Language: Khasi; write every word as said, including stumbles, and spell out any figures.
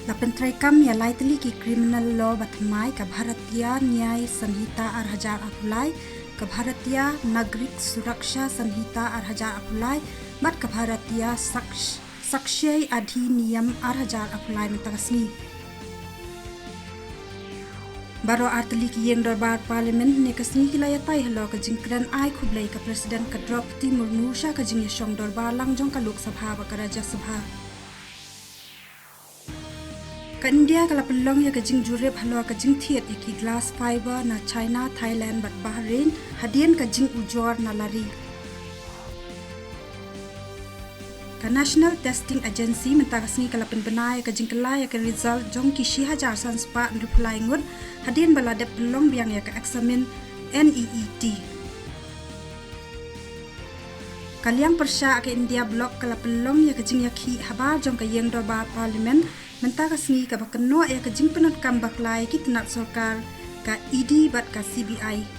Ka pyntreikam ïa lai tylli ki criminal law ba thymmai, ka Bharatiya Nyay Sanhita ar hajar arphew lai, ka Bharatiya Nagarik Suraksha Sanhita ar hajar arphew lai bad ka Bharatiya Saksh- Sakshya Adhiniyam ar hajar arphew lai mynta ka sngi. Baroh ar tylli ki ïing dorbar Parliament hynne ka sngi ki la ïatai halor ka jingkren ai khublei ka President ka Droupadi Murmu sha ka jingïashong dorbar lang jong ka Lok Sabha bad ka Rajya Sabha. Ka India ka la pynlong ïa ka jingjurip halor ka jingthied ïa ki glass fibre na China, Thailand bad Bahrain hadien ka jingujor na la ri. Ka National Testing Agency mynta ka sngi ka la pynbna ïa ka jingkylla ïa ka result jong ki shi hajar san spah hynriewphew lai ngut hadien ba la dep pynlong biang ïa ka eksamin NEET. Ka liang pyrshah ka India Bloc ka la pynlong ïa ka jingïakhih habar jong ka ïing dorbar Parliament mynta ka sngi kaba kynnoh ïa ka jingpyndonkam bakla ïa ki tnat sorkar, ka ED bad ka CBI.